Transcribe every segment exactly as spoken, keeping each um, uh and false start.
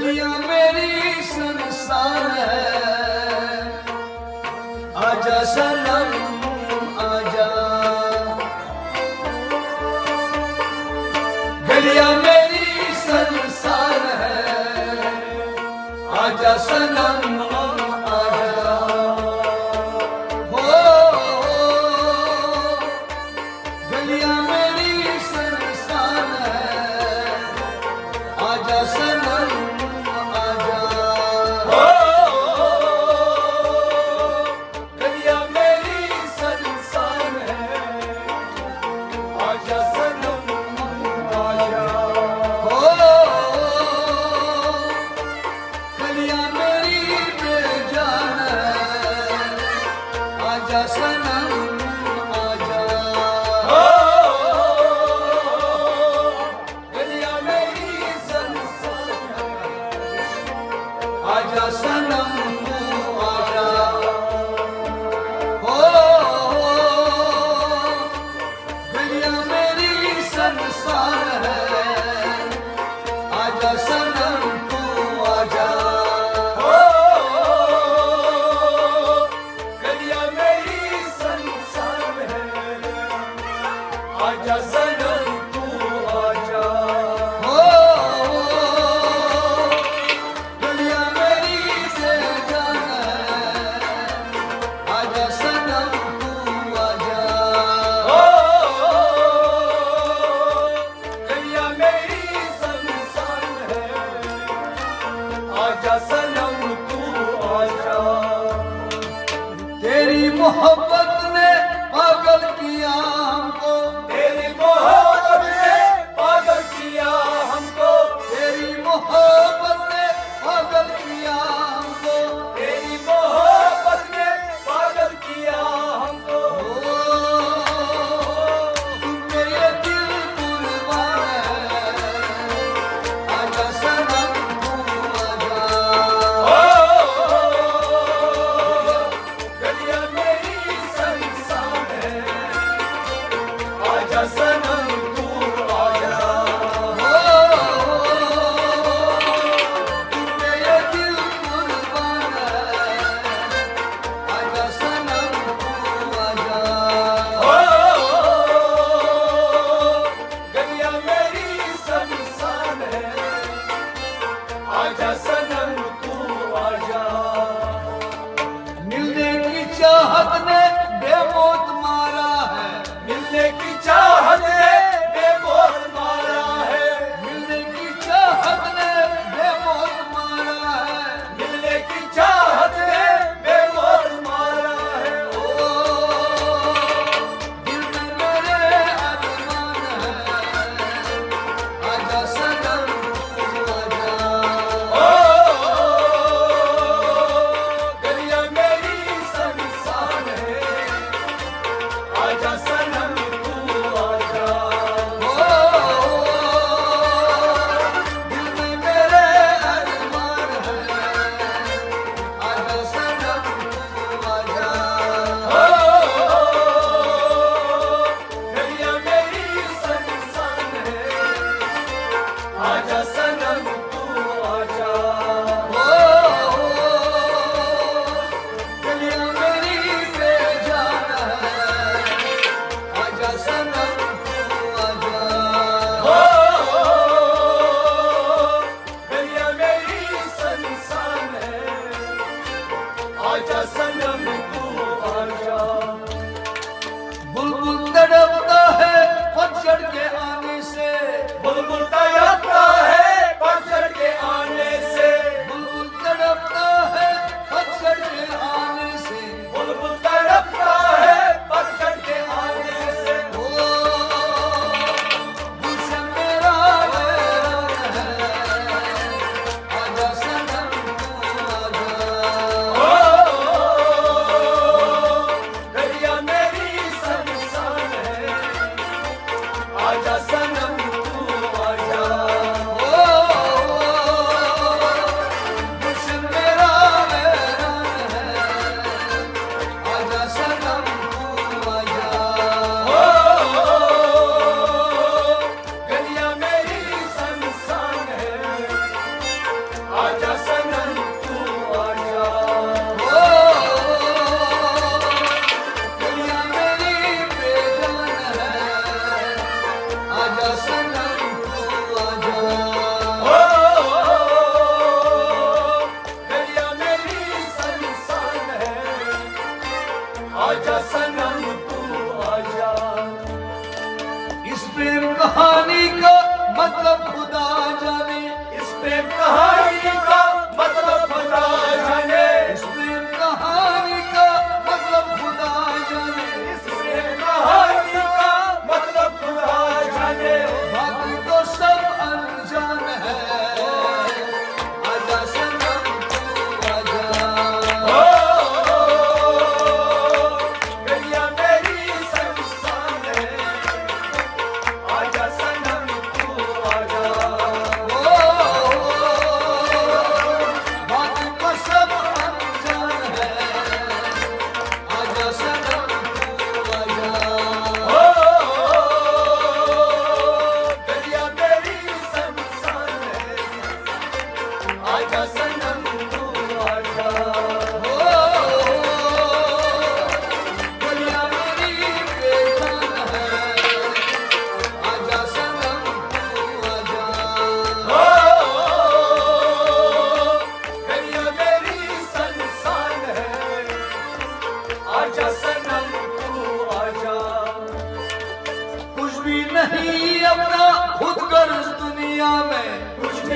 दुनिया मेरी संसार है, आजा सनम आजा। गलियां मेरी संसार है, आजा सनम आजा। हो, गलियां मेरी संसार है, आजा सनम आजा। हो, गलियां मेरी संसार है, आजा सनम आजा। हो, गलियां मेरी बेजान है, आजा सनम आजा। हो, गलियां मेरी संसार है, आजा सनम तू आजा। हो, गलियां मेरी संसार है, आजा सनम तू आजा। हो, गलियां मेरी संसार है, आजा सनम तू आजा। हो, गलियां मेरी बेजान है, आजा सनम तू आजा। हो, गलियां मेरी संसार है, आजा सनम तू आजा। तेरी मोहब्बत ने पागल किया हमको, तेरी मोहब्बत ने पागल किया हमको, तेरी मोहब्बत ने पागल किया हमको, तेरी मोहब्बत ने पागल किया हमको। ओ, तू मेरे दिल कुर्बान है, आजा सनम तू आजा। ओ, गलियां मेरी संसार है,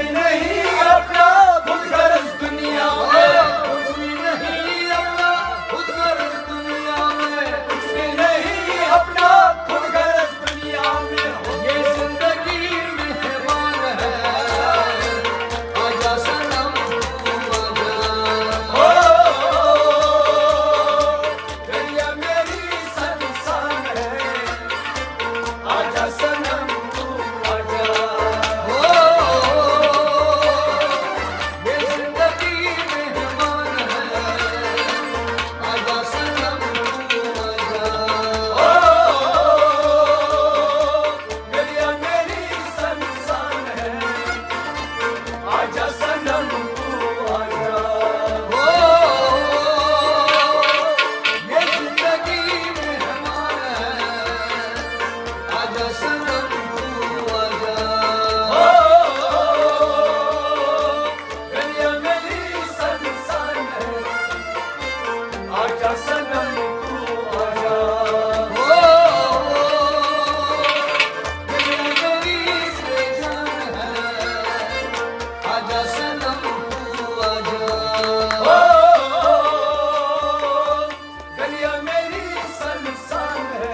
نہیں اپنا خود غرض دنیا میں، کچھ بھی نہیں اپنا خود غرض دنیا میں، کچھ بھی نہیں اپنا خود غرض دنیا میں۔ یہ زندگی مہمان ہے، آجا صنم تو آجا۔ او، دریا میری سنسان ہے، آجا صنم تو آجا۔ او، یہ زندگی مہمان ہے، آجا صنم تو آجا۔ او، دریا میری سنسان ہے، آجا صنم تو آجا۔ او، یہ زندگی مہمان ہے، آجا صنم تو آجا۔ او، دریا میری سنسان ہے، آجا صنم تو آجا۔ او، دریا میری بے جان ہے، آجا صنم تو آجا۔ او، دریا میری سنسان ہے،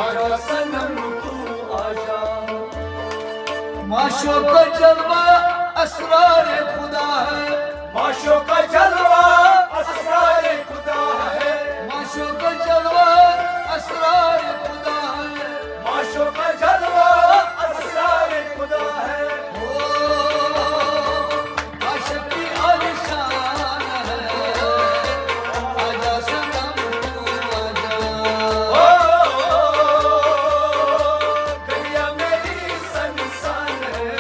آجا صنم تو آجا۔ معشوق کا جلوہ اسرار خدا ہے، معشوق کا جلوہ اسرار خدا ہے، معشوق کا جلوہ اسرار خدا ہے، معشوق کا جلوہ اسرار خدا ہے۔ او، عاشق کی عالیشان ہے، آجا صنم تو آجا۔ او، دریا میری سنسان ہے،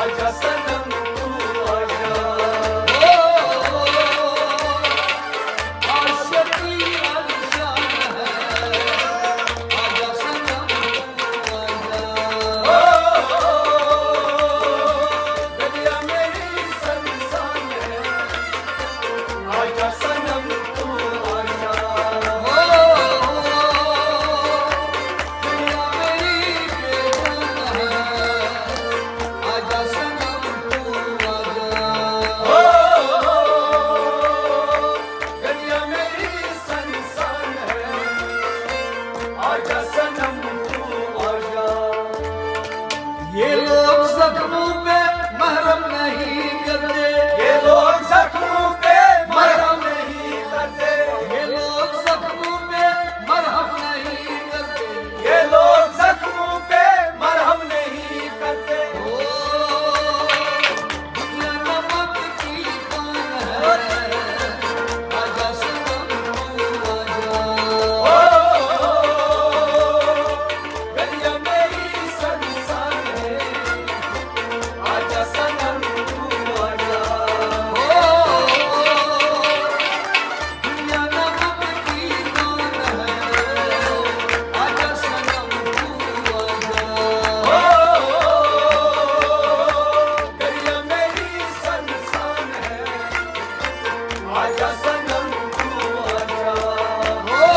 آجا صنم تو آجا۔ او، عاشق کی عالیشان ہے، آجا صنم تو آجا۔ او، دریا میری سنسان ہے، آجا صنم تو آجا۔ او، دریا میری بے جان ہے، آجا صنم تو آجا۔ او، دریا میری سنسان ہے، آجا صنم تو آجا۔ یہ لوگ زخموں پہ مرہم نہیں کرتے، یہ لوگ زخموں پہ مرہم نہیں کرتے، یہ لوگ زخموں پہ مرہم نہیں کرتے، یہ لوگ زخموں پہ مرہم نہیں کرتے۔ او، دنیا نمک کی کان ہے، آجا صنم تو آجا۔ او، دریا میری سنسان ہے، آجا صنم تو آجا۔ او، دنیا نمک کی کان ہے، آجا صنم تو آجا۔ او، دریا میری سنسان ہے، آجا صنم تو آجا۔ او،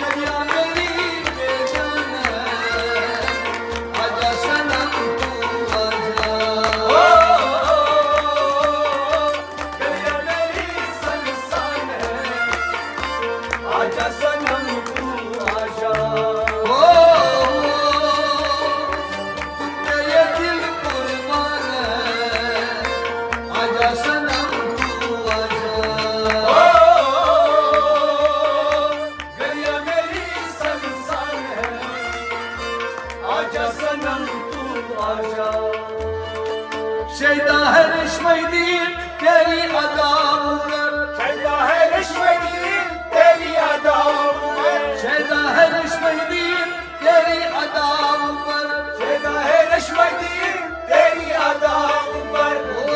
دریا میری بے جان ہے، آجا صنم تو آجا۔ او، دریا میری سنسان ہے، آجا صنم تو آجا۔ او، تیرے دل قربان ہے، آجا صنم تو آجا۔ او، دریا میری سنسان ہے، آجا صنم تو آجا۔ شیدا ہے رشمئی دین تیری اداؤں پر، شیدا ہے رشمئی دین تیری اداؤں پر، شیدا ہے رشمئی دین تیری اداؤں پر، شیدا ہے رشمئی دین تیری اداؤں پر۔ او،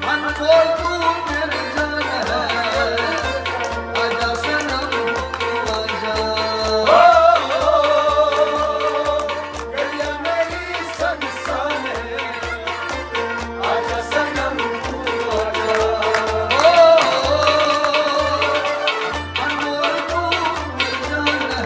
انمول تو میری جان ہے، آجا صنم تو آجا۔ او، دریا میری سنسان ہے، آجا صنم تو آجا۔ او، انمول تو میری جان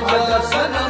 عجب صنم